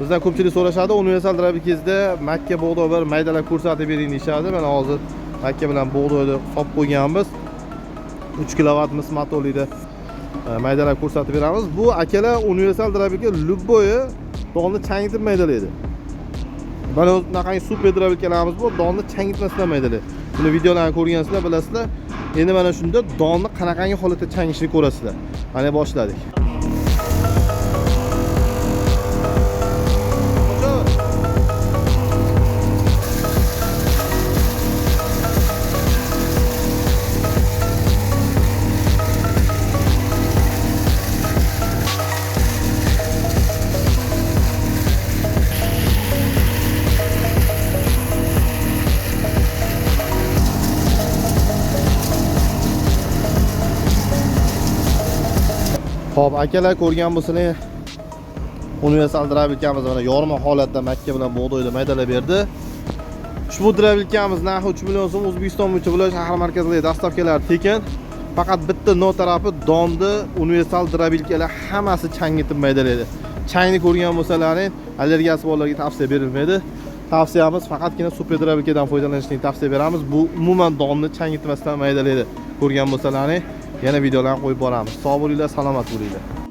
Bizdan ko'pchilik so'rashadi, universal дробилка ngizda makka, bug'doy bir maydalab ko'rsatib bering deyishadi. Mana hozir makka bilan bug'doyni solib qo'yganmiz. 3 kilovat mis motorlikda maydalab ko'rsatib beramiz. Bu akalar universal дробилка любой donni changitib maydalaydi. Mana bunaqangi super дробилка larimiz bor, donni changitmasdan maydalaydi. Buni videolarni ko'rgansizlar, bilasizlar. Endi mana shunda donni qanaqangi holatda changishini ko'rasizlar. Mana boshladik. Xo'p, akalar ko'rgan bo'lsanglar, universal дробилка miz mana yorma holatda makka bilan bug'doyni maydalab berdi. Ushbu дробилка miz narxi 3 million so'm. O'zbekiston bo'yicha viloyat shahar markazlariga доставка lar tekin. Faqat bitta no tarafi, donni universal дробилка lar hammasi changitib maydalaydi. Changni ko'rgan bo'lsalaring, allergiyasi borlarga tavsiya berilmaydi. Tavsiyamiz faqatgina super дробилка dan foydalanishni tavsiya beramiz. Bu umuman donni changitmasdan maydalaydi. Ko'rgan bo'lsalaring, yana videolarni qo'yib boramiz. Sog' bo'linglar, salomat bo'linglar.